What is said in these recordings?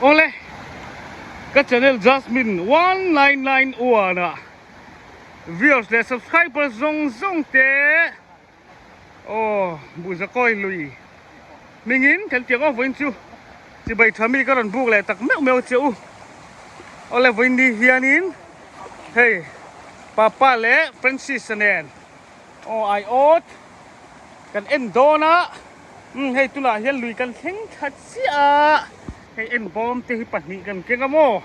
Awle, ka channel Jasmine 1991 ah viewers leh subscribers zawng zawng te aw Buhzakawi lui hmingin kan tiang aw vawiin chu chibai tha mi ka rawn buk leh tak meuh meuh che u. Awle vawiin ni hianin hei Papa leh Francis-a nen aw aiawt kan en dawn a. Umm hei tunah hian lui kan thleng thla chiah a, hei en bawm te hi pahnih kan keng a maw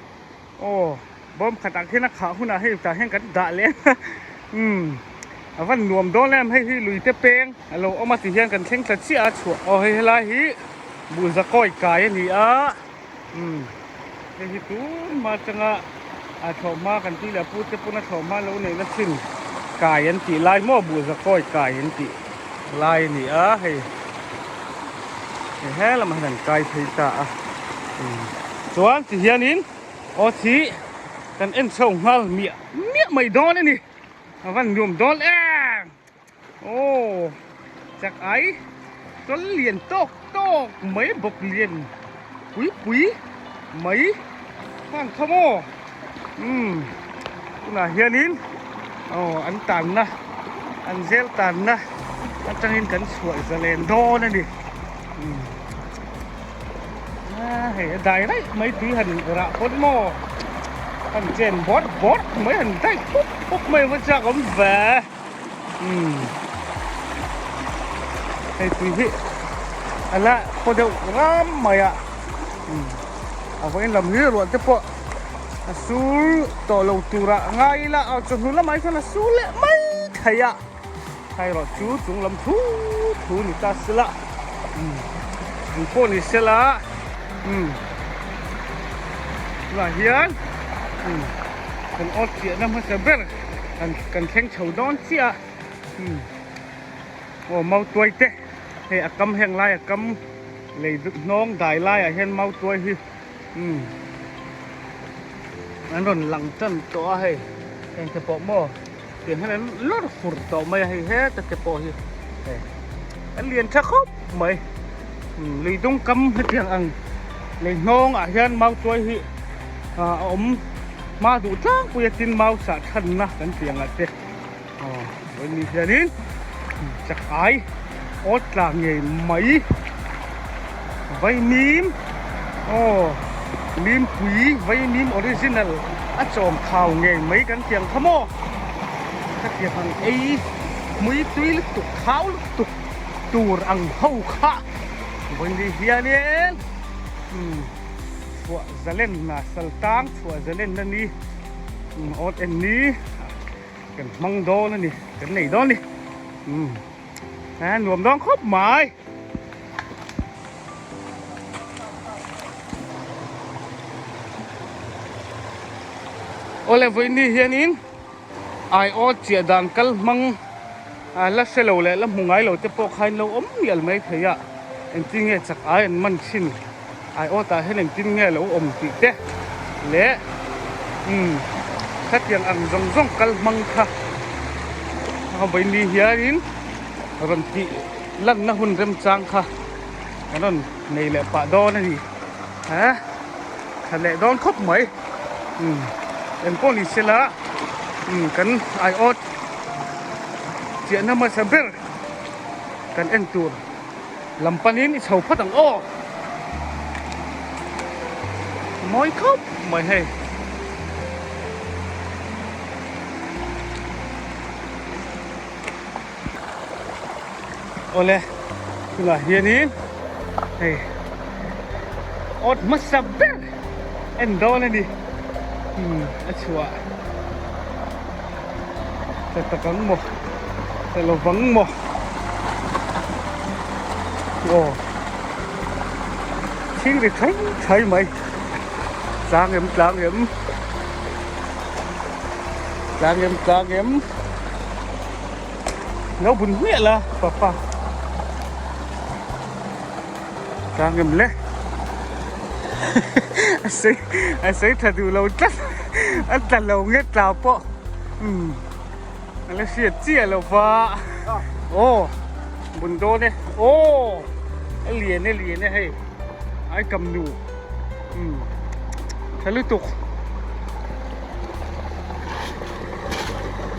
aw bawm khatah khian a khah hunah hei tah hian kan dah leh a umm a van nuam dawn em hei hi lui te peng a lo awm a ti hian kan thleng thla chiah a chhuah aw hei helai hi buhzakawi kai a ni a umm hei hi tun hma atanga a thlawhhma kan tih leh a pu te pawn a thlawhhma lo neihna thin kai an tih lai maw buhzakawi kai an tih. Lai a ni a hei hei he lamah hian an kai phei ta a chuan ti hianin aw thi kan en chho nghal miah miah mai dawn a ni a van nuam dawn em aw chak ai chawl lian tawk tawk mai bawk lian pui pui mai hang kha maw umm tunah hianin aw an tanna an zel tanna atangin kan chhuah zalen dawn a ni umm a hei a dai raih mai tui han rah pawn maw han chen bawrh bawrh mai han daih pup pup mai va chak awm ve umm hei tui hi a la paw deuh ram mai a umm a vawiin lam hi ruah te pawh a sul tawh lo turah ngai ila a chawhnu lamah hi chuan a sul leh mai thei a erawh chu chung lam thu thu ni ta sela umm eng pawh ni sela umm tunah hian umm kan awt chiahna hmasa ber kan kan thleng chho dawn chiah a umm aw mautuai te hei a kam heng lai a kam lei hnawng dai laiah hian mautuai hi umm an rawn lang tan tawh a hei heng te pawh maw tiang hian an lawr fur tawh mai a hei heta te pawh hi hei an lian tha khawp mai umm lui dung kam hetiang ang lei hnawng ah hian mautuai hi ah a awm hma duh tlangpui a tin mau sah chhanna kan tih ang ah te. Aw vawiin ni hianin chakai awt tla ngei mai vaimim aw mimpui vaimim original a chawm thau ngei mai kan tiang kha maw khatiang ang ei mui tui lutuk thau lutuk tur ang ho kha vawiin ni hianin umm chhuah zalenna saltang chhuah zalenna ni awt en ni. Kan hmang dawn a ni, kan nei dawn a ni. Umm a nuam dawn khawp mai. Awle vawiin ni hianin aiawt chiah dan kal hmang a la hre lo leh la hmu ngai lo te pawh kha in lo awm mial mai thei a, engtin nge chak ai an man thin. Aiawtah hian engtin nge lo awm tih te leh umm khatiang ang zawng zawng kal hmang kha a vawi ni hianin rawn tih lanna hun remchang kha kan rawn nei leh pah dawn a ni he tha leh dawn khawp mai umm engpawh ni sela umm kan aiawt chiahna hmasa ber kan en tur. Lam panin i chho phawt ang aw. Mawi khawp mai hei. Awle tunah hianin hei awt hmasa ber en dawn a ni. Hmm a chhuah ta tak ang maw ta lovang maw. Aw thing ri thai thai mai tlang em tlang em tlang em tlang em lo bun hmiah la papa tlang em le a sei a sei tha duh lo tlat a tla lo nge tla pawh umm. A la hriat chiah lo va aw bun dawn e aw a lian e lian e hei ai kam nu. Umm tha lutuk.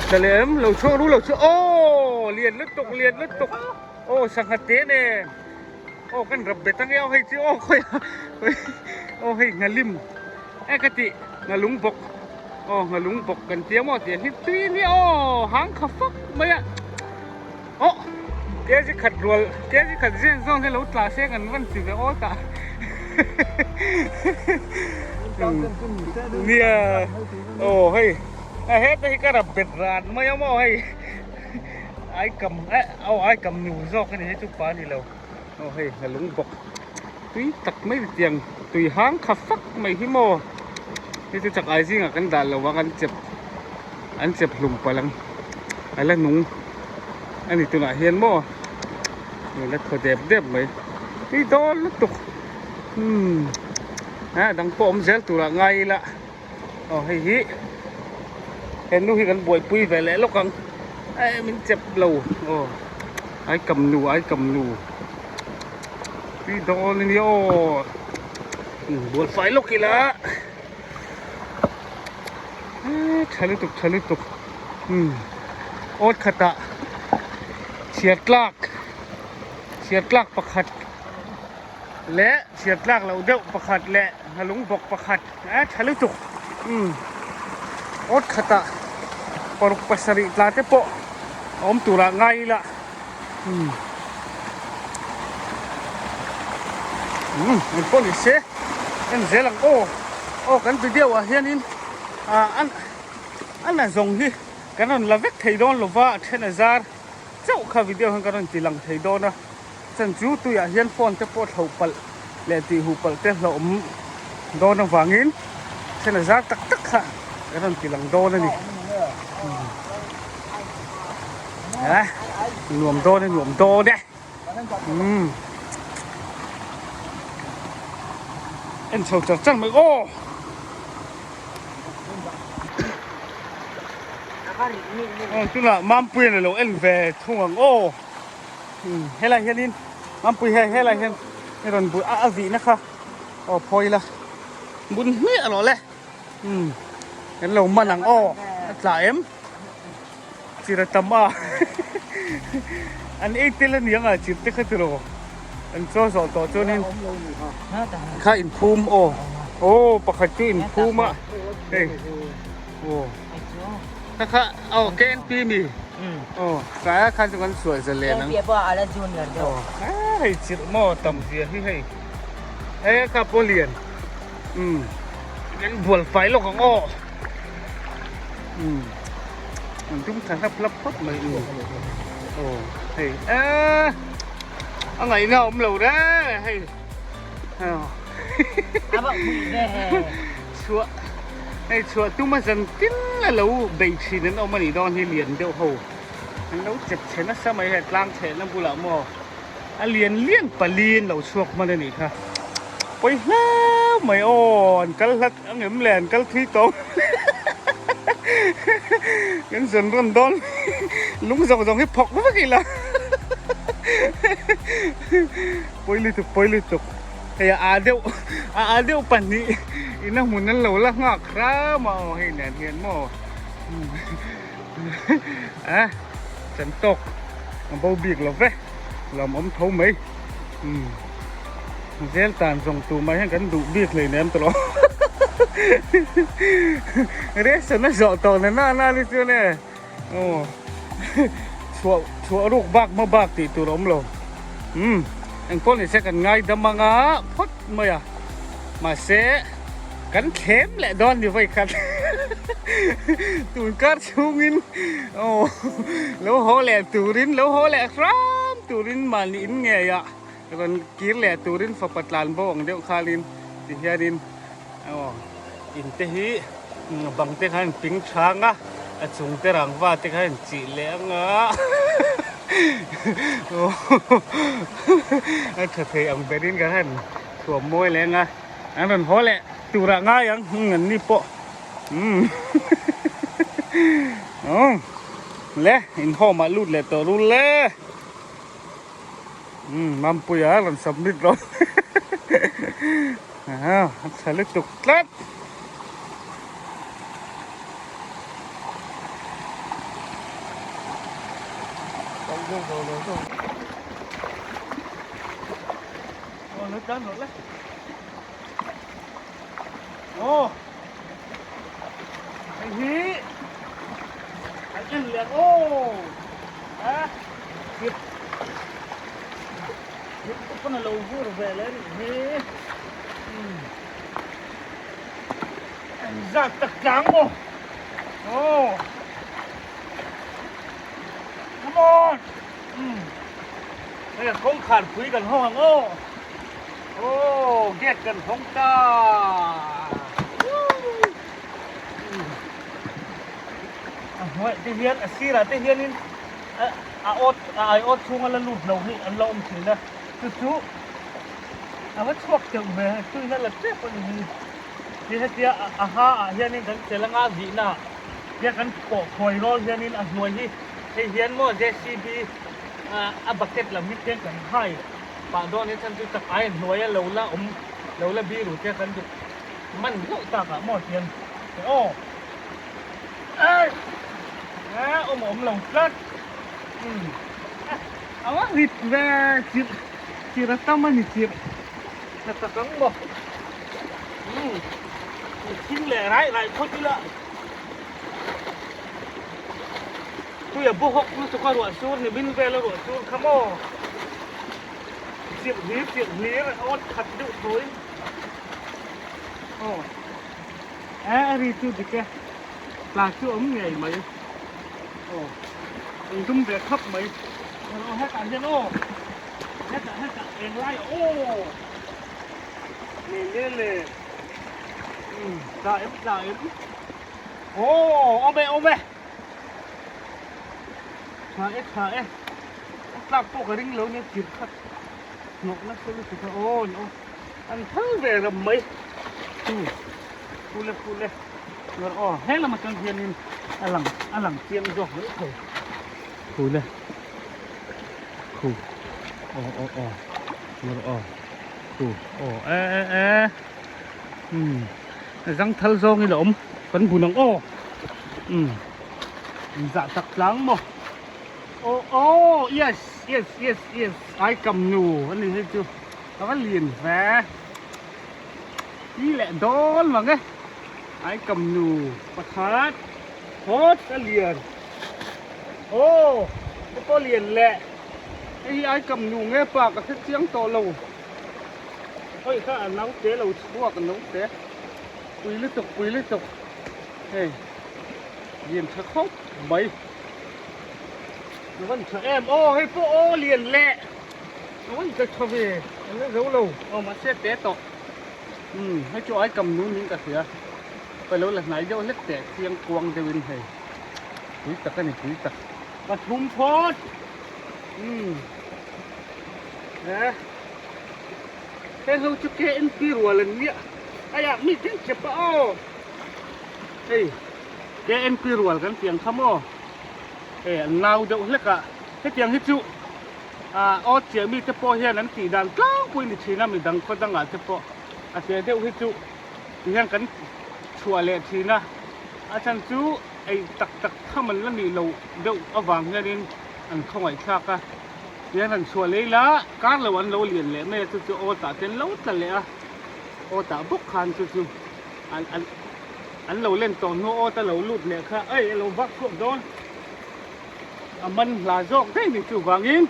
Tha leh em lo chhuak ru lo chhuak aw lian lutuk lian lutuk aw sangha te nen aw kan rap bet ange aw hei chu aw khawi aw hei nghalim e ka tih nghalung bawk aw nghalung bawk kan tia maw tih hi tui nia aw hang kha fak mai a. Aw kg khat rual kg khat zen zawn hi lo tla se kan van ti ve aw tah nia aw hei a heta hi ka rap bet ran mai a maw hei ai kam eh aw ai kam nu zawk a ni hei chu pa ni lo aw hei a lung bawk tui tak mai tiang tui hang kha fak mai hi maw hei chu chak ai zingah kan dah lo ang an chep an chep hlum palh ang a la nung a ni tunah hian maw la thaw dep dep mai tui dawn lutuk umm a dang pawh awm zel turah ngai ila aw hei hi he nu hi kan buaipui ve leh lawk ang eh min chep lo aw ai kam nu ai kam nu tui dawn a nia aw bual fai lawk ila. Tha lutuk tha lutuk umm awt khatah chhiar tlak chhiar tlak pakhat leh chhiar tlak loh deuh pakhat leh nghalung bawk pakhat a tha lutuk umm awt khatah paruk pasarih tla te pawh a awm turah ngai ila umm umm engpawh ni se en zel ang aw aw kan video ah hianin ah an a na zawng hi kan rawn la vek thei dawn lova a then a zar chauh kha video hian kan rawn ti lang thei dawn a chan chu tuiah hian phone te pawh thloh palh leh tih huh palh te hlauhawm dawn avangin then a zar tak tak kha kan rawn ti lang dawn a ni. Eh, nuam dawn e, nuam dawn e. Umm. En chho char char mai aw. Aw tunah Mampuian a lo en ve thung ang aw. Umm helai hianin Mampui hei helai hian i rawn bu a a vihna kha aw phawi ila bun hmiah rawh le. Umm kan lo man ang aw a tla em. Chir a tam a an ei tel a niang a chir te kha tiraw an chaw zawh tawh chuanin kha inphum aw aw pakhat chu inphum a hei aw kha kha aw KNP mi aw tlai ah khan chu kan chhuah zalen ang aw hei chirh maw tam zia hi hei e kha pawh lian umm kan bual fai lawk ang aw. Umm an tum tha hlap hlap phawt mai u aw hei eee a ngaihna a awm lo reng hei chhuah hei chhuah tuma zan tin a lo bei thin an awm a nih dawn hi lian deuh ho an lo chep chhe nasa mai hei tlang chhehna bulah maw a lian lian pali an lo chhuak hman a nih kha pawi hle mai aw an kal hlat ang em le an kal thui tawng kan zawn rawn dawn lung zawng zawng hi phawk vek ila pawi lutuk pawi lutuk hei a a deuh a a deuh pahnih ina hmun an lo la nghak hram a aw hei nen hian maw a chan tawk a bo bik lo ve lawmawm tho mai. Umm zel tan zawng tur mai hian kan duh bik hleinem tawh lo reaction a zawh tawh na na na ni chuan e aw chhuah chhuah ruk bak hma bak tih tur a awm lo umm engpawh ni se kan ngaidam anga phawt mai a mahse kan thlem leh dawn ni vawi khat tun kar chhungin aw lo haw leh turin lo haw leh hram turin mahni in ngei ah rawn kir leh turin fapa tlan bo ang deuh khalin ti hianin aw in te hi bang te khan ping chhang a a chung te rangva te khan chih leh ang a a tha thei ang berin kan han thuam mawi leh ang a an rawn haw leh turah ngai ang an ni pawh umm le inkhawm ah lut leh tawh rul le. Umm Mampuia rawn submit rawh. A tha lutuk tlat. Aw hei hi an en leh ang aw a chip chip te pawn a lo vur ve leh a nih hi umm engzat tak tlang maw aw come on umm hei kawngkhar pui kan hawng ang aw. Aw gate kan hawng ta a hnuaih te hian a sirah te hianin a awt a aiawt chhunga la lut lo hi an la awm thin a chu chu a va chhuak teuh ve tuina la tep a ni hi ti hetia a ha ah hianin kan chelh anga a vihna ah tia kan pawh khawi rawl hianin a hnuai hi hei hian maw J_C_B a bucket lam hi khian kan hai. Pah dawn hi chhan chu chak ai hnuaia lo la awm lo la biru te kan duh man hlauh tak ah maw tiang e aw ei e awm a awm lo tlat umm a va rit ve chirh chirh a tam a ni chirh tha tak ang maw umm thing leh rai rai phawt ila. Tui a bu hawk lutuk a ruah sur ni min vel a ruah sur kha maw chirh hlir chirh hlir a awt khat deuh thawi aw e a ri chu dik e tla chu awm ngei mai aw eng dum ve khap mai aw hetah hian aw hetah hetah eng lai aw le le le um tla em tla em aw awm e awm e. Tha e tha e a tlak pawh ka ring lo nia tirh khat hnawh nasa lutuk a aw an awm an thal ve ram mai chu phul e phul e chuan aw he lam atang hianin a lang a lang chiang zawk mai thei phul e khu aw aw aw chuan aw khu aw e e e umm zangthal zawngin a awm kan bun ang aw. Umm zah tak tlang maw aw aw yes yes yes yes ai kam nu a ni hei chu a va lian ve ti leh dawn vang e ai kam nu pakhat phawt a lian aw te pawh lian leh hei hi ai kam nu nge pa ka hre chiang tawh lo hawi kha a naute lo chhuak a naute pui lutuk pui lutuk. Hei lian tha khawp mai a van tha em aw hei pawh aw lian leh a van tha tha ve an la zo lo aw mahse te tawh umm hei chu ai kam nun in ka hria ka lo la hnai deuh hlek teh chiang kuang deuh in hei pui tak a ni pui tak ka thum phawt umm he heng ho chu KNP rual an nia a yak mi tin chep a aw. Hei KNP rual kan tih ang kha maw hei an nau deuh hlek a hetiang hi chu ah aw chiah mite pawh hian an tih dan tlangpui ni thin a midang khaw dangah te pawh a che deuh hi chu ti hian kan chhuah leh thin a a chhan chu ei tak tak tham an la nih loh deuh avang hianin an khawngaih thlak a ti hian han chhuah leh ila kar lo an lo lian leh mai a chu chu aw tah te an lo tla leh a aw tah bawk khan chu chu. An an an lo len tawh hnu awt a lo lut leh kha ei a lo vak chhuak dawn a man hla zawk daih ni chuvangin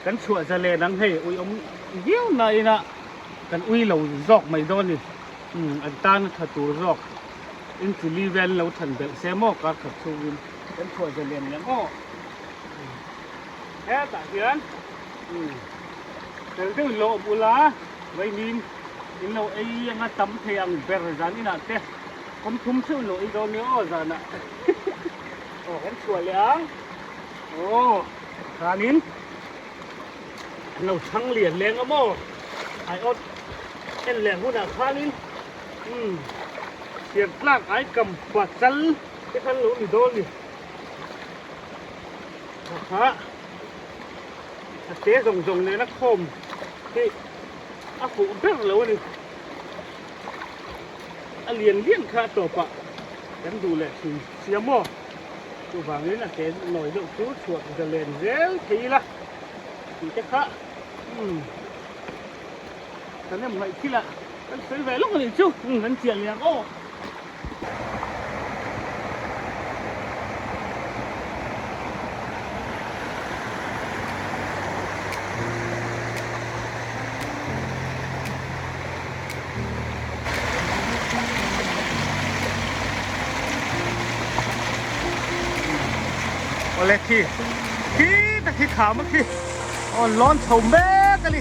kan chhuah za len ang hei ui awm viau na ina kan ui lo zawk mai dawn ni umm an tan a tha tur zawk in chili vel an lo than belh se maw kar khat chhungin kan chhuah za len leh maw hetah hian umm tel deuhin lo awm ula vaimim. In lo ei anga tam thei ang ber zan inah te kawm thum theuh in lo ei dawn nia aw zanah aw kan chhuah leh ang aw khanin an lo chhang lian leng a maw ai awt en leh hunah khanin umm siam tlak ai kam pachal te khan lo ni dawn ni kha a te zawng zawng nena khawm hi. A fuh ber lo a ni. a lian lian kha a tawpah kan duh leh thin sia maw? Chuvangin a ke nawi deuh chu chhuak zalen zel thei ila tih te kha umm kan em ngaih thil ah kan sawi ve lawk a nih chu umm kan chiah leh ang aw. Awle khi khi tak khi kham a khi aw lawn chho mek a ni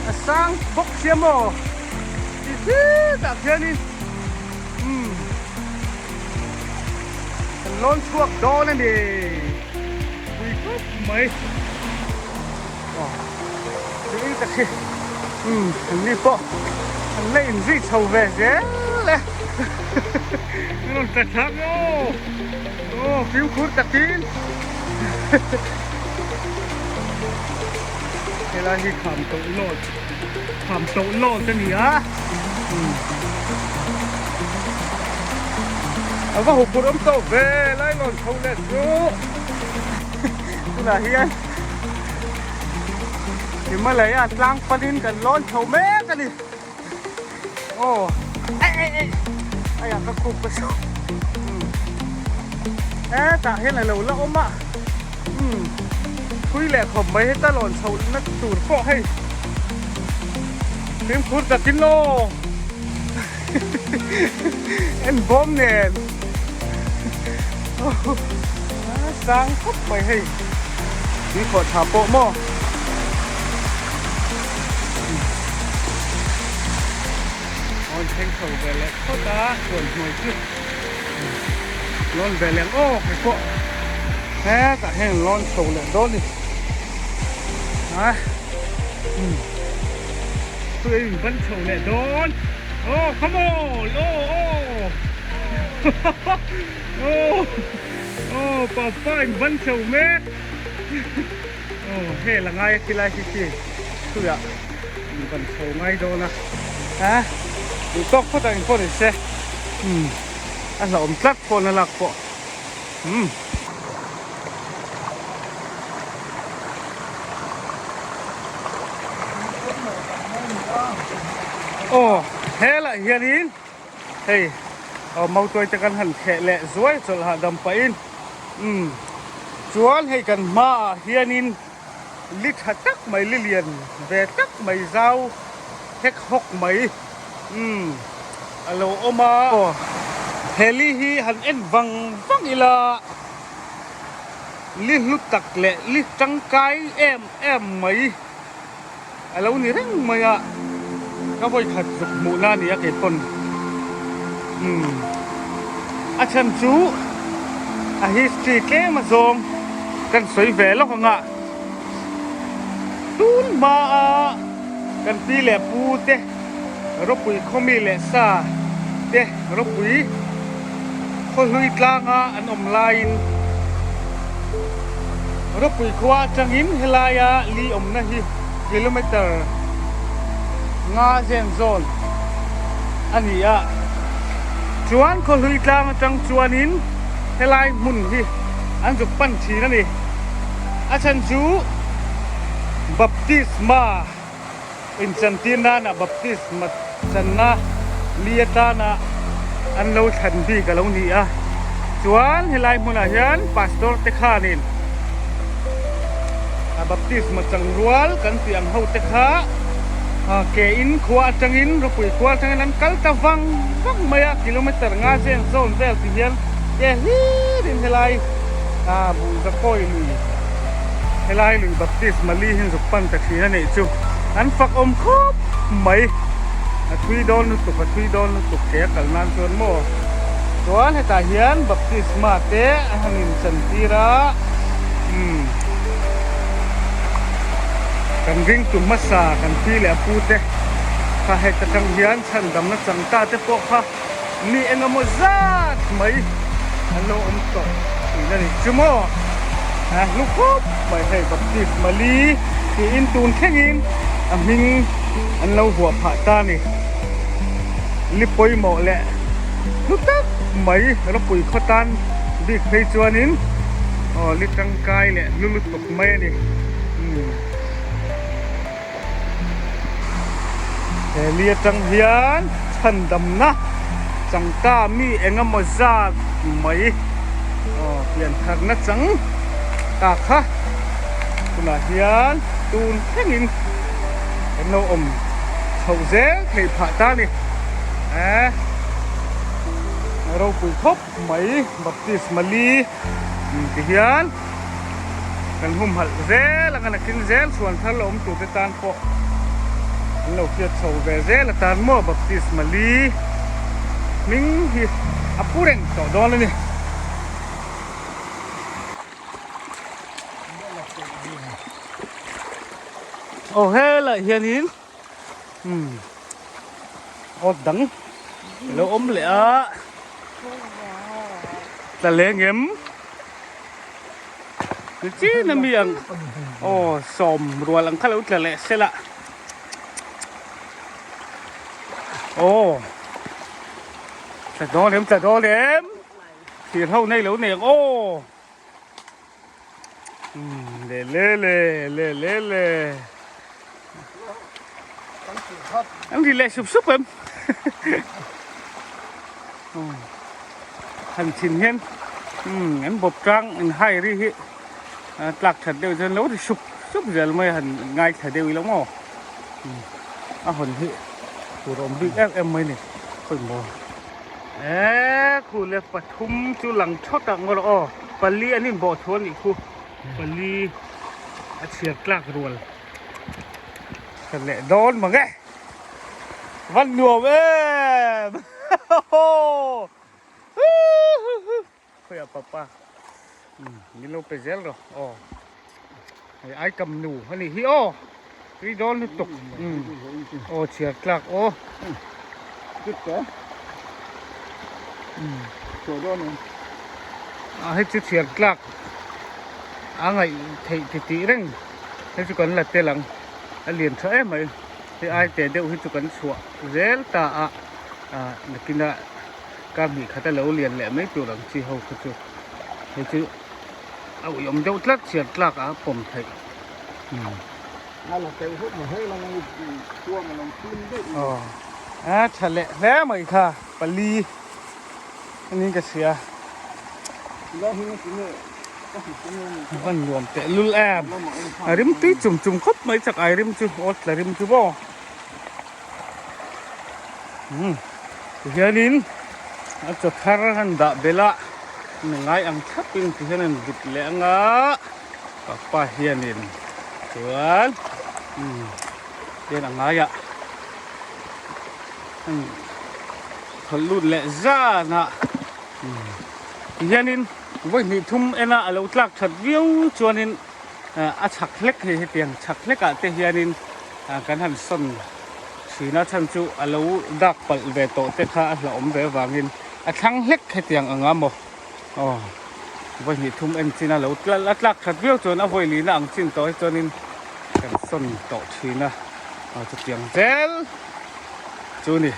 a sang bawk sia maw ti khi tah khianin umm kan lawn chhuak dawn a ni pui khawp mai. Tui tak hi umm an ni pawh an la inzui chho ve zel e an rawn tla thlak aw aw fimkhur takin helai hi kham tawh lawt kham tawh lawt a ni a umm a va huphurh awm tawh ve lai lawn chho leh chu tunah hian. Himalaya tlang panin kan lawn chho mek a ni. Aw eh eh eh aiah ka khup ka saw. Hetah hian a lo la awm a. Umm thui leh khawp mai heta lawn chho na tur pawh hei. Fimkhur takin aw. En bawm nen. Sang khawp mai hei tui khawh tha pawh maw awn thleng chho ve leh phawt a chuan hnuai chu lawn ve leh ang aw hei pawh hetah hian lawn chho leh dawn a ni a tui in ban chho leh dawn aw come on aw aw. Aw aw papa in ban chho mek aw hel a ngai a khilai khi khi thuiah in ban chho ngai dawn a a duh tawk phawt ang pawh ni se umm a hlauhawm tlat phone a lak pawh umm. Aw helah hianin. Hei aw mautuai te kan han kheh leh zuai chawlh hahdam pahin umm chuan hei kan hmaah hianin li tha tak mai li lian ve tak mai zau hek hawk mai umm a lo awm a. Aw he li hi han en vang vang ila li hlu tak leh li tangkai em em mai. A lo ni reng mai a, ka vawikhat zuk hmuhna a ni a kei pawn umm a chhan chu a history tlem a zawng kan sawi ve lawk ang a, tun hma a kan pi leh pu te ropui khawmi leh sa te ropui khawhlui tlanga an awm laiin ropui khua atangin helaia li awmna hi kilometer nga zen zawn a ni a, chuan khawhlui tlang atang chuanin helai hmun hi an zuk pan thin a ni. A chhan chu baptisma. Inchantir nana baptisma channa li atana an lo thlan bik a lo ni a, chuan helai hmunah hian pastor te khanin a baptisma chang rual kan tih ang ho te kha ke in khua atangin ropui khua atangin an kal ta vang vang mai a, kilometer nga zen zawn vel ti hian ke hlirin helai Buhzakawi lui. Helai lui Baptist Mali hi zuk pan ta thin a nih chu an fak awm khawp mai. A thui dawn lutuk a thui dawn lutuk ke a kal nan chuan maw. Chuan hetah hian Baptisma te a han in chan tir a umm kan ringtu hmasa kan pi leh a pu te kha heta tang hian chhandamna chang ta te pawh kha Mi engemaw zat mai an lo awm tawh thin a nih chu maw? A hlu khawp mai hei Baptist Mali tiin tun thlengin a hming an lo vuah phah ta a ni. Li pawimawh leh. Hlu tak mai ropui khaw tan bik phei chuanin aw li tangkai leh hlu lutuk mai a ni. He li atang hian chhandamna changka mi engemaw zat mai aw pian tharna chang ta kha tunah hian tun thlengin kan lo awm chhoh zel theih phah ta a ni. Eh ropui khawp mai baptisma li ti hian kan humhalh zel anga nakin zel chhuan thar la awm tur te tan pawh an lo hriat chho ve zel atan maw baptisma li hming hi a pu reng tawh dawn a ni. Aw helaiah hianin. Umm awt dang alo awm leh a tla leng em ni chin ami ang aw sawm rual ang kha lo tla leh sela aw tla dawn em tla dawn em thir ho nei lo nei ang aw. Le le le le le le An ri leh sup sup em Han thin hian an bawp tlang in hai ri hi tlak that deuh chuan lo ri sup sup zel mai han ngaithla deuh ila maw a hawn hi tur awm bik em em mai ni pawimawh. Eee khu le pathum chu lang thawt ang rawh aw pali an inbawh thu a nih khu pali a chhiar tlak rual ka leh dawn mang e van nuam em khawiah papa min lo pe zel rawh aw hei ai kam nu a nih hi aw tui dawn lutuk aw chhiar tlak aw a hei chu chhiar tlak a ngaih theih ti tih reng hei chu kan la tel ang a lian tha em mai hei ai te deuh hi chu kan chhuah zel ta a ah nakinah kar hnih khat a lo lian leh mai tur ang chi ho kha chu hei chu a uiawm deuh tlat chhiar tlak a pawm theih aw a tha leh hle mai kha pali anin ka hria van nuam teh lul em a rim tui chum chum khawp mai chak ai rim chu aw tla rim chu maw. Tihianin a chaw thar han dah belh a ngai ang thlapin tihian an vut leh ang a papa hianin chuan tihian a ngaiah an thawlh lut leh zan a tihianin vawi hnih thum ena a lo tlak that viau chuanin. A chhak hlek hei hetiang chhak hlekah te hianin kan han sawn thin a chhan chu a lo dak palh ve tawh te kha a hlauhawm ve avangin a thlang hlek hetiang ang a maw aw vawi hnih thum en chin a lo a tlak that viau chuan a vawi lihna ang chin tawh hi chuanin kan sawn tawh thin a aw chutiang zel chu ni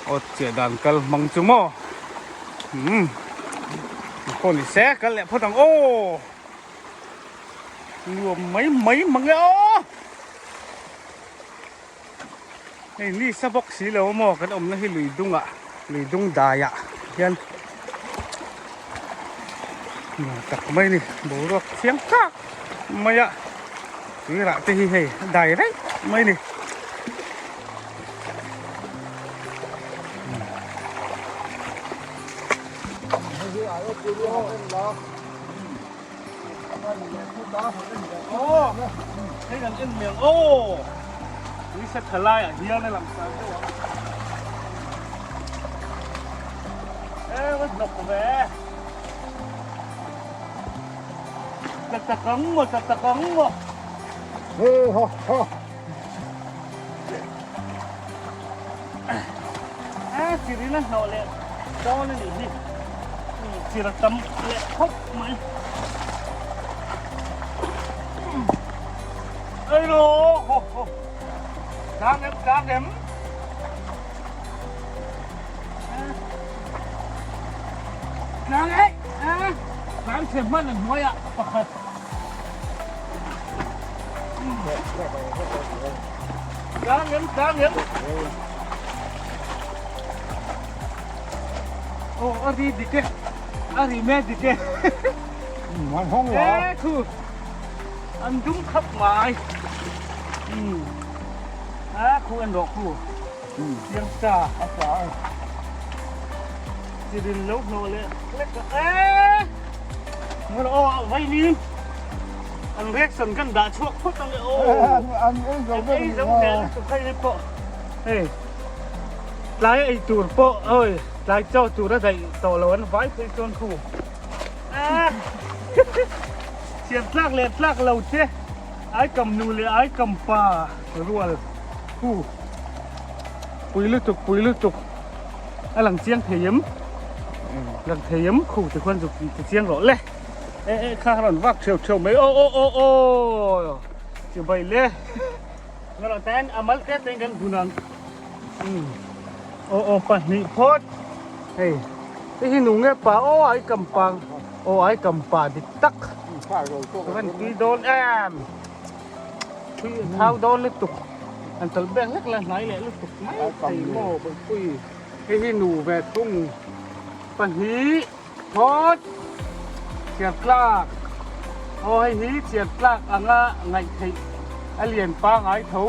aw chiah dan kal hmang chu maw umm pawh ni se kal leh phawt ang aw. Nuam mai mai mang e aw hei ni sa bawk si lo maw kan awmna hi lui dungah lui dung daiah hian nuam tak mai a ni boruak thiang kak mai a tui rah te hi hei a dai reng mai a ni. Hei kan en hmel aw tui sa tha laiah hian a lang sar deuh ang e va hnawk ve ta tak ang maw ta tak ang maw he ha ha a chirin a hnawh leh dawn a nih hi chir a tam leh khawp mai Alo ho ho tlang em tlang em. chhe hman a hnuaiah pakhat. Tlang em tlang em. Aw a ri dik e a ri me dik e. Man hawng la. E thu an dum khap mai. A khu en rawh khu. Chiang sa a tla a. Chirin lo hnawh leh hlek a e. Ngawr aw vailin an reaction kan dah chhuak phawt ang e aw. An ei zo ber ei zo zel lutuk hei hi pawh hei tlai ei tur pawh oi tlai chaw tur a daih tawh lo an vai phei chuan khu a siam tlak leh tlak lo che ai kam nu leh ai kam pa rual khu pui lutuk pui lutuk a lang chiang thei em lang thei em khu ti khuan zuk ti chiang rawh le e e kha rawn vak theu theu mai aw aw aw aw chu bai le ngarawh ten a mal te ten kan bun ang aw aw pahnih phawt hei hei hi nung nge pa aw ai kam pa aw ai kam pa dik tak kan tui dawn em. Thui a thau dawn lutuk an tawlh bek hlek la hnai leh lutuk mai thei maw bawihpui hei hi nu ve thung pahnih phawt chhiar tlak aw hei hi chhiar tlak anga ngaih theih a lian pangai tho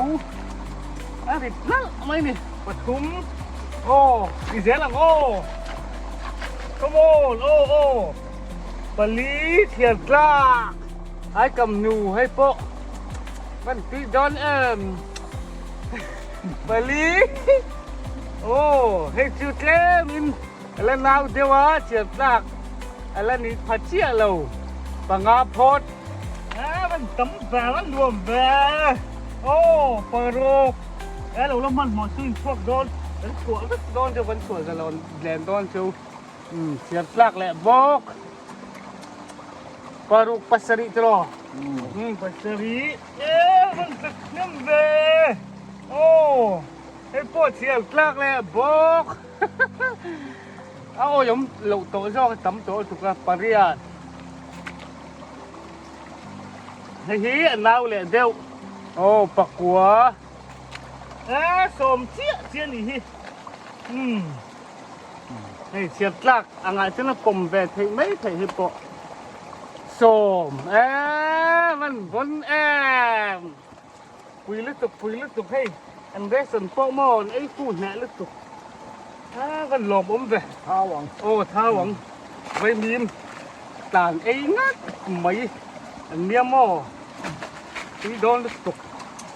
a rit nalh mai ni pathum aw ti zel ang aw come on aw aw pali chhiar tlak. Ai kam nu hei pawh kan tui dawn em pali aw hei chu tlem in a la nau deuh a chiar tlak a la ni pha chiah lo panga phawt a van tam ve a van nuam ve aw paruk e lo la hmanhmawh chu in chhuak dawn kan chhuah vek dawn chu kan chhuah zalawn len dawn chu chiar tlak leh bawk. Paruk pasarih tiraw? Um pasarih. E van tlak hnem ve. Aw hei pawh chhiar tlak leh bawk. A awi awm loh tawh zawk a tam tawh lutuk a pariat. Hei hi a nau leh deuh. Aw pakua. E sawm chiah chiah a nih hi. Um. Hei chhiar tlak angah chuan a pawm ve theih mai theih hi pawh sawm em an vawn em pui lutuk pui lutuk hei an ration pawh maw an ei fu hneh lutuk a van lawm awm ve thau ang aw thau ang vaimim tlan ei ngat mai an nia maw tui dawn lutuk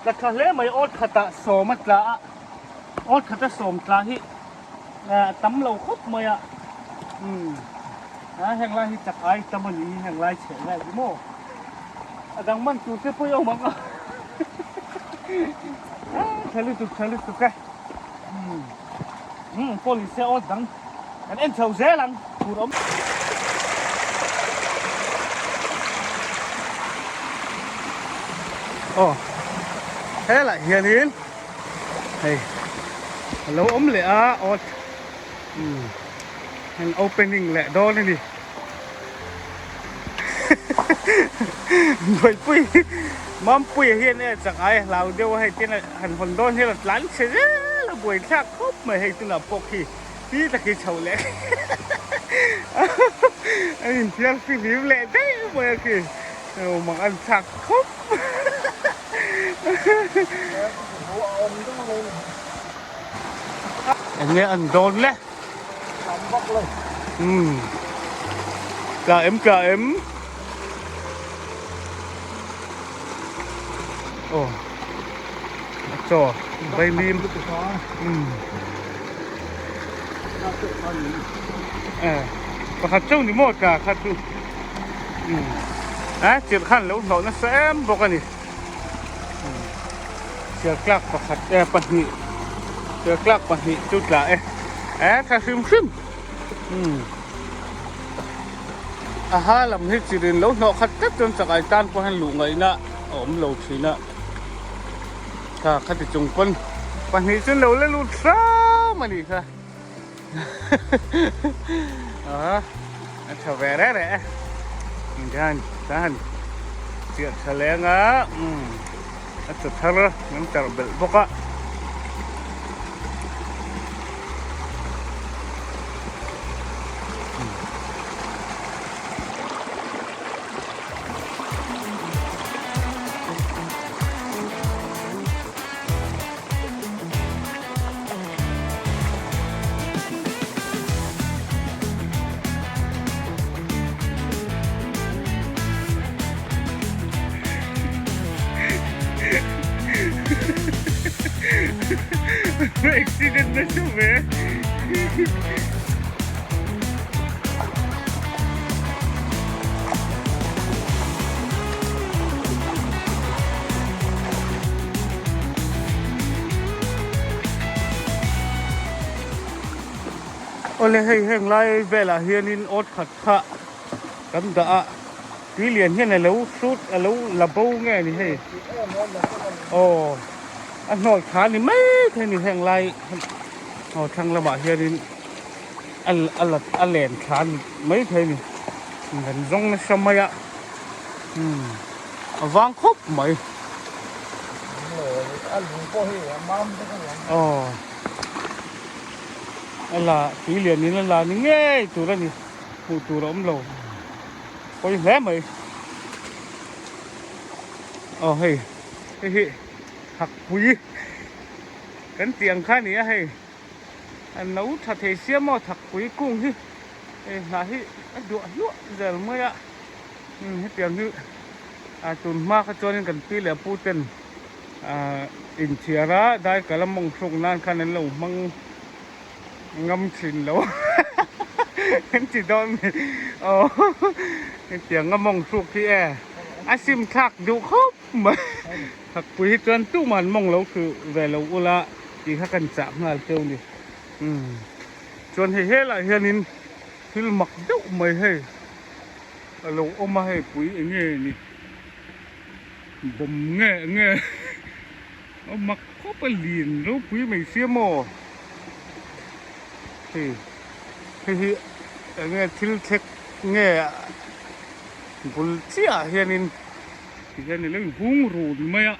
tla tha hle mai awt khatah sawm a tla a awt khata sawm tla hi a tam lo khawp mai a umm a heng lai hi chak ai tam a ni hi heng lai chheh vel hi maw a dang man tur te pawh i awm ang a a tha lutuk tha lutuk e umm umm police aw dang kan en chho zel ang tur awm aw helai hianin hei a lo awm leh a awt umm heng opening leh dawn a ni Bawihpui Mampuia hian e chak ai a hlau deuh a hei tin han hawn dawn hian a tlan chhe zel a buaithlak khawp mai hei tunah pawh khi pi tak hi chho leh a inthiar fihlim leh daih mai a khi mak an chak khawp. Enge an dawn le? Umm. Tla em tla em. Aw. A chaw vaimim. Umm. Pakhat chauh ni maw tla kha chu. Umm. A chirh khan lo hlawh nasa em bawk a ni. Chhiar tlak pakhat eh pahnih chhiar tlak pahnih chu tla e eh tha hrim hrim umm a ha lam hi chirin lo hnawh khat tlat chuan chakai tan pawh hian luh ngaihna a awm lo thin a kha khati chung pawn pahnih chuan lo la lut hram a nih kha a tha ve reh reh e. Hian tan chiah tha leng a umm a chaw thar an tarh belh bawk a. Accident na chu ve. Awle hei heng lai velah hianin awt khat kha kan dah a tui lian hian alo hrut alo la bo nge ni hei aw a hnawl tha ni mai thei ni heng lai aw thlang lamah hianin a a la a len thla ni mai thei ni kan zawng nasa mai a umm a vang khawp mai. Aw a la tui lian in a la ni ngei tur a ni hmuh tur a awm lo pawi hle mai aw hei hei hi thakpui kan tih ang kha a ni a hei a no tha thei sia maw thakpui kung hi hei hnah hi a duah hluah zel mai a hetiang hi a tun hma kha chuanin kan pi leh pu ten ah inthiar a dai kal a mawng thluk nan khan an lo hmang ngam thin lo an ti dawn mi aw hetiang a mawng thluk hi e a sim thlak duh khawp mai thakpui hi chuan tumah an mawng lo thlu ve lo ula tih kha kan chah nghal teuh ni umm chuan hei helaiah hianin thil mak deuh mai hei. A lo awm a hei pui eng nge ni bawm nge nge a mak khawp a lin ropui mai sia maw hei hei hi eng nge thil thlek nge bul chiah ah hianin ti hian ilo inhung run mai a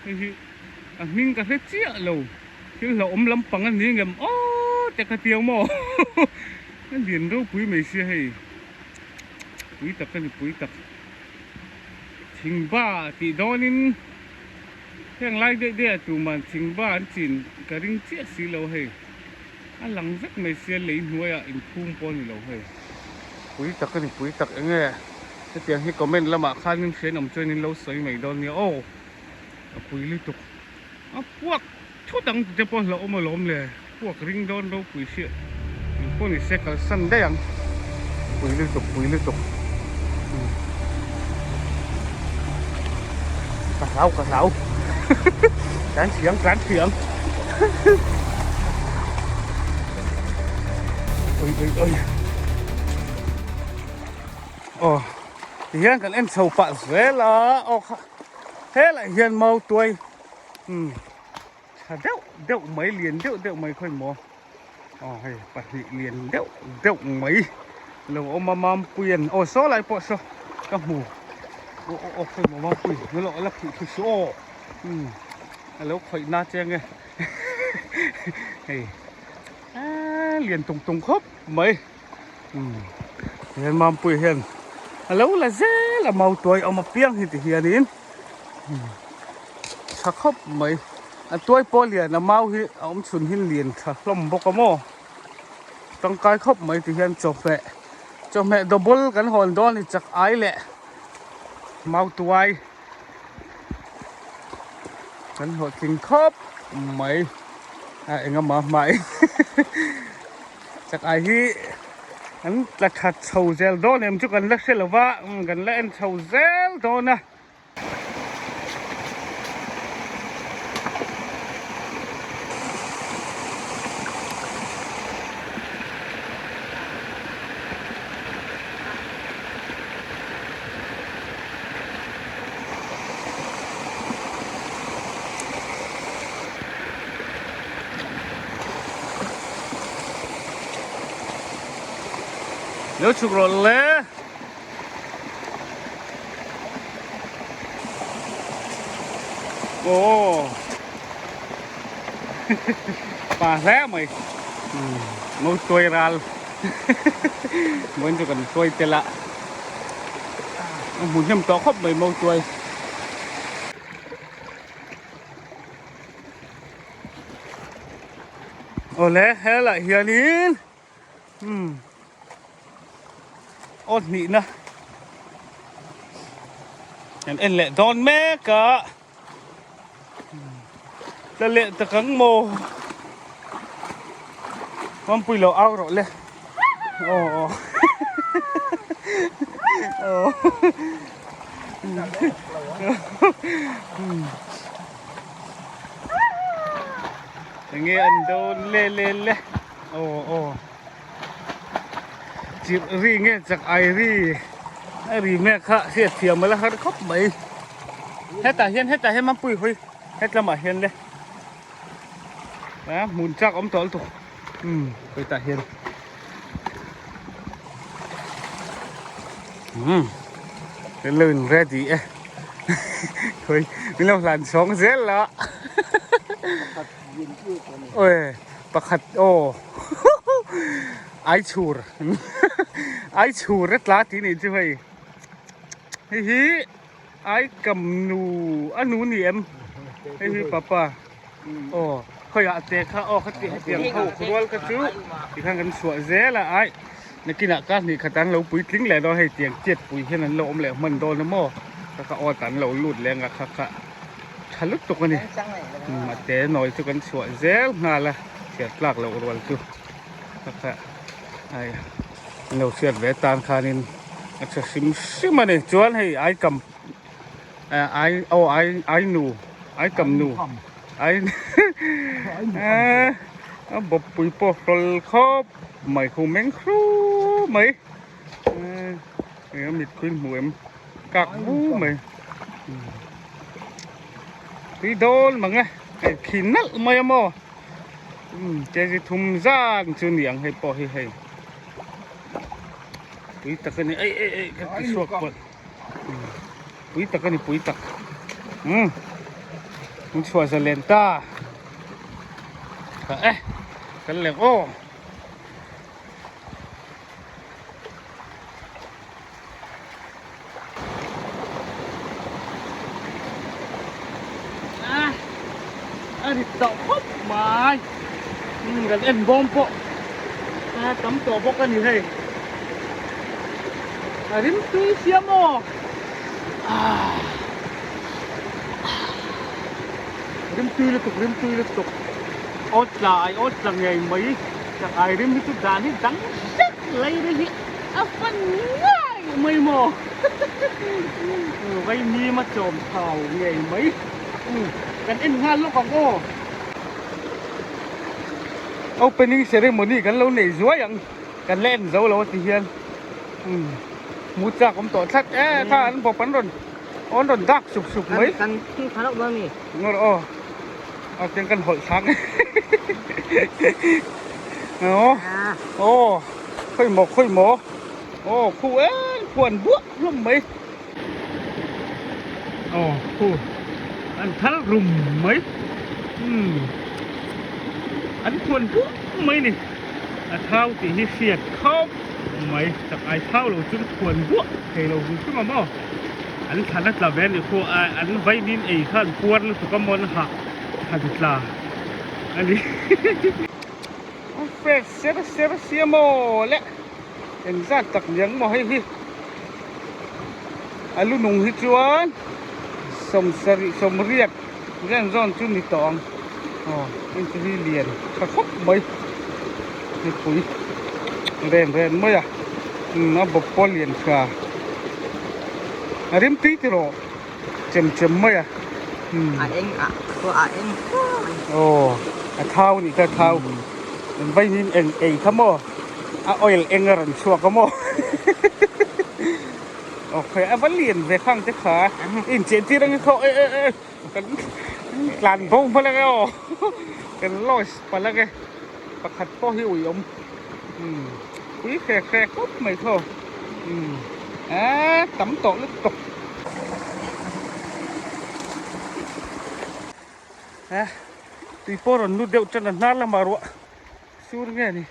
hei hi a hming ka hre chiah lo thil hlauhawm lampang a ni ngem aw te ka ti ang maw a lin ropui mai sia hei. Pui tak a ni pui tak. Thingba tih dawnin heng lai daih daih ah tuman thingba an chin ka ring chiah si lo hei. A lang vek mai sia lei hnuaiah inphum pawh a ni lo hei. Pui tak a ni pui tak enge hetiang hi comment lamah khanin hriat awm chuan in lo sawi mai dawn nia aw. A pui lutuk. A puak thut ang tite pawh hlauhawm alawm le puak ring dawn ropui hriat eng pawh ni se kalsan daih ang pui lutuk pui lutuk ka hlau ka hlau tlan thiam tlan thiam oi oi oi aw tihian kan en chho pah zel a aw kha helaiah hian mau tuai umm tha deuh deuh mai lian deuh deuh mai khawi maw aw hei pahnih lian deuh deuh mai lo awm a mampui an aw saw lai pawh saw ka hmu aw aw aw khawi maw mampui ni loh la khih thu suh aw umm a lo khawih na che ange hei aaa lian tung tung khawp mai umm hian mampui hian a lo la zel a mau tuai awm apiang hi ti hianin. Tha khawp mai a tuai pawh lian a mau hi a awm chhun hi lian tha hlawm bawk a maw tangkai khawp mai ti hian chawhmeh chawhmeh double kan hawn dawn a ni chak ai leh mau tuai kan hlawhtling khawp mai a engemaw hmai chak ai hi an tla that chho zel dawn em chu kan la hre lo va kan la en chho zel dawn a. Lo chhuk rawh le. Aw pa hle mai ngo tuai ral vawiin chu kan tuai tel a a hmu hnem tawh khawp mai mo tuai. Awle helaiah hianin umm aw hnihna kan en leh dawn mek a tla leh tak ang maw Mampui lo au rawh le aw aw aw Enge an dawn le le le aw aw chirh ri nge chak ai ri a ri mek kha hriat thiam a la har khawp mai hetah hian hetah hian mampui hawi hetlamah hian le a hmun chak awm tawh lutuk umm hetah hian umm kan lo in ready e khawi min lo hlan chhawng zel la awi pakhat aw ai chhur ai chhur a tla tih nih chu hei hei hi ai kam nu a nu ni em hei hi papa aw khawiah te kha aw khati hetiang ho rual kha chu tikhan kan chhuah zel a ai nakinah ka hnih khat an lo puitling leh dawn hei tiang chiat pui hian an lo awm leh hman dawn a maw kha kha aw tan lo lut leh anga kha kha tha lutuk a ni a te nawi chu kan chhuah zel nghal a chhiar tlak loh rual chu kha kha ai an lo chhiat ve tan khanin a tha hrim hrim a ni chuan hei ai kam ai aw ai ai nu ai kam nu ai a bawppui pawh hlawl khawp mai khu meng hru mai eng a mit khuin hmu em kak vu mai tui dawn mang e hei khi nalh mai a maw kg thum zan chu ni ang hei pawh hi hei pui tak a ni ei ei ei ka ti chhuak pawlh pui tak a ni pui tak umm min chhuah zalen ta tha e kan leng aw. A rit tawh khawp mai kan en bawm pawh a tam tawh bawk a ni hei a rim tui sia maw rim tui lutuk rim tui lutuk aw tla ai aw tla ngei mai tak ai rim hi chu dan hi dang hret lai ri hi. A fan ngai mai maw? Vaimim a chawm thau ngei mai. Kan en nghal lawk ang aw. Opening ceremony kan lo nei zuai ang. Kan la en zo lo a ti hian. Mu chak awm tawh thlat e kha an bawp an rawn an rawn dak sup sup mai. Kan thing tha loh dawn a ni. Ngawr aw. A tiang kan hawlh thlak. Aw. Aw. Khawi maw khawi maw aw khu eng khuan buah hlawm mai aw khu an thal rum mai umm an khuan buah mai ni a thau tih hi hriat khawp mai tak ai thau lo chu khuan buah thei lo hrim hrim a maw an thlan a tla ve a nih khu a an vainin ei kha an puar lutuk a maw an hah han tla a ni. Fresh ser ser sia maw le engzat tak niang maw hei hi a lu nung hi chuan sawmsarih sawmriat ren zawn chu ni tawh ang aw heng chu hi lian tha khawp mai mipui ren ren mai a a bawp pawh a lian tha a rim tui tiraw. Chem chem mai a. A eng a khaw a eng fur mai. Aw a thau nih kha thau. Eng vainin eng ei kha maw a oil eng a rawn chhuak a maw. Aw khawi a va lian ve khang te kha incheh tir ang khaw e e e kan tlan bo hma lang e aw kan lost palh ang e pakhat pawh hi ui awm pui hre hre khawp mai khaw a tam tawh lutuk. Eh tui pawh rawn lut deuh tan a hnar lamah ruah sur nge ni.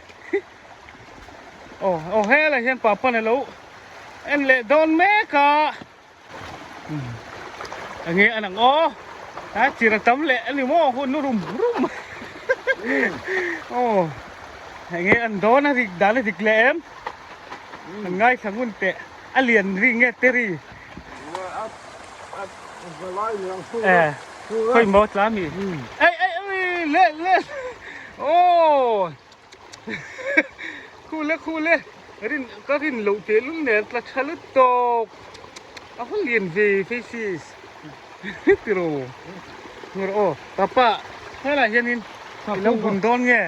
Aw aw helai hian papan alo en leh dawn mek a. Enge an ang aw a chir a tam leh ani maw hun nu rum rum aw enge an dawn a rik dan a dik leh em an ngaithla ngun teh a lian ri nge te ri eh khawi maw tla mi ei ei ei le le aw Khule khule rin ka rin loh teh lul nen tla tha lutuk a haw lian ve faces tiro ngur aw papa helai hianin i lo bun dawn nge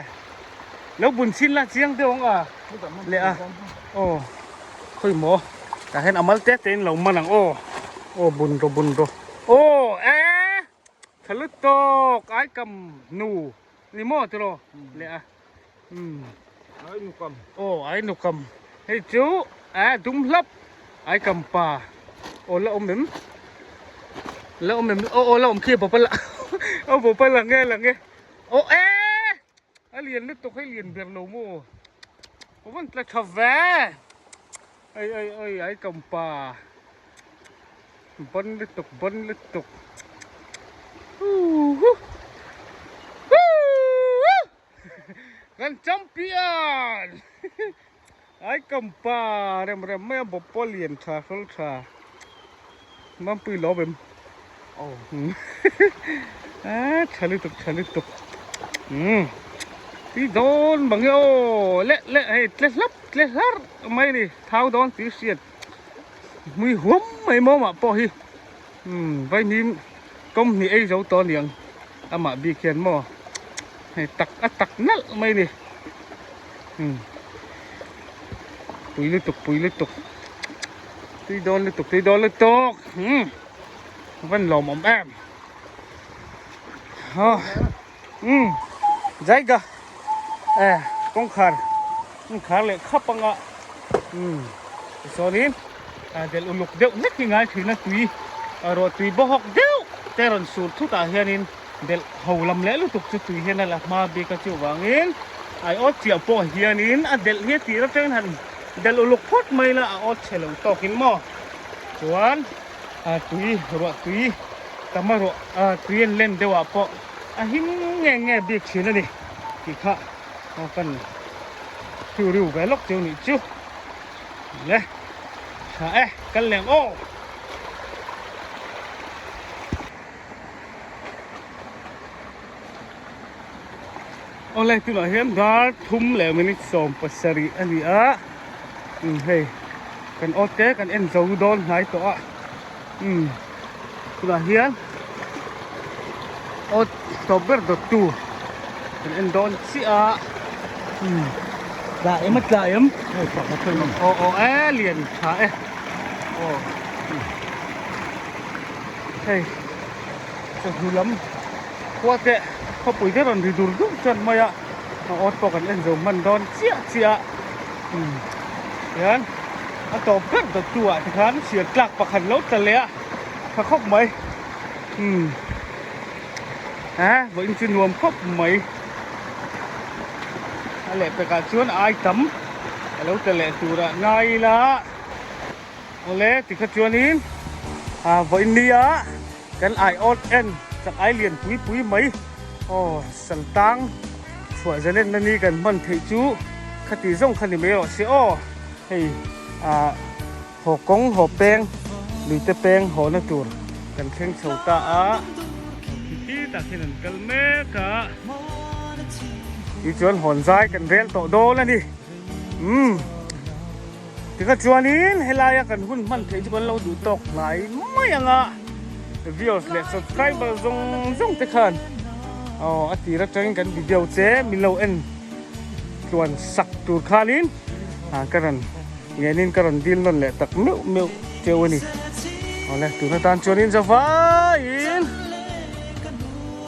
lo bun chin la chiang deuh ang a leh a aw khawi maw tah hian a mal te te in lo man ang aw aw bun rawh bun rawh aw e tha lutuk ai kam nu. Ni maw tiraw leh a umm. Ai nukam. Aw ai nukam hei chu a dum hlap ai kam pa aw la awm em la awm em aw aw la awm khi bawpa la aw bawpa la nge la nge aw e a lian lutuk hei lian ber lo maw aw van tla tha ve ai ai ai ai kam pa Ban lutuk ban lutuk huhu huhu kan champion ai kam pa rem rem mai a bawp pawh lian tha hrawl tha mampui lawm em oh a tha lutuk tha lutuk um tui dawn mang e aw leh leh hei tle hlap tle hlarh mai a ni thau dawn tih hriat. Hmui huam mai mawmah pawh hi umm vaimim kawm hnih ei zo tawh aniang amah bik hian maw hei tak a tak nalh mai a ni umm pui lutuk pui lutuk tui dawn lutuk tui dawn lutuk umm a van lawmawm em aw umm jaiga eh kawngkhar kawngkhar leh khap anga umm tichuanin ah delh uluk deuh hlek hi ngai thin a tui ah ruah tui bawhawk deuh te rawn sur thut ah hianin delh ho lam leh lutuk chu tui hian a la hma bik a chuvangin ai awt chiah pawh hianin a delh hi a tir atangin han delh uluk phawt mai la a awt chhe lo tawkin maw chuan ah tui ruah tui tam a ruah ah tui an len deuh ah pawh a him nge nge bik thin a ni tih kha aw kan hriu riu ve lawk chu nih chu le tha e kal leng aw. Awle tunah hian dar thum leh minute 17 a ni a umm hei kan awt te kan en zo dawn hnai tawh a umm tunah hian awt tawp ber dawt tu kan en dawn chiah a umm tla em a tla em aw aw e lian tha e aw hei chawhnu lam khua te khawpui te rawn ri dur dur chuan mai a a awt pawh kan en zo hman dawn chiah chiah a umm hian a tawp ber dawt tu ah te khan sial tlak pakhat lo tla leh a tha khawp mai umm eh vawiin chu nuam khawp mai a lehpekah chuan ai tam a lo tla leh turah ngai ila awle tikha chuanin ah vawiin nia kan ai awt en chak ai lian pui pui mai aw saltang chhuah zalen na ni kan hman theih chu khati zawng kha ni mai rawh se aw hei ah haw kawng haw peng lui te peng haw na tur kan thleng chho ta a khi tah khian an kal mek a tichuan hawn zai kan rel tawh dawn a ni umm. Tikha chuanin helaia kan hun hman theih chu kan lo duh tawk hnai mai ang a, viewers leh subscriber zawng zawng te khan aw a tir atangin kan video che min lo en tluan sak tur khanin ah ka rawn ngenin ka rawn dil nawn leh tak meuh meuh teuh a ni. Awle tun atan chuanin zavaiin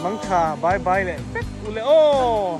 mangtha bye bye leh vek u le aw.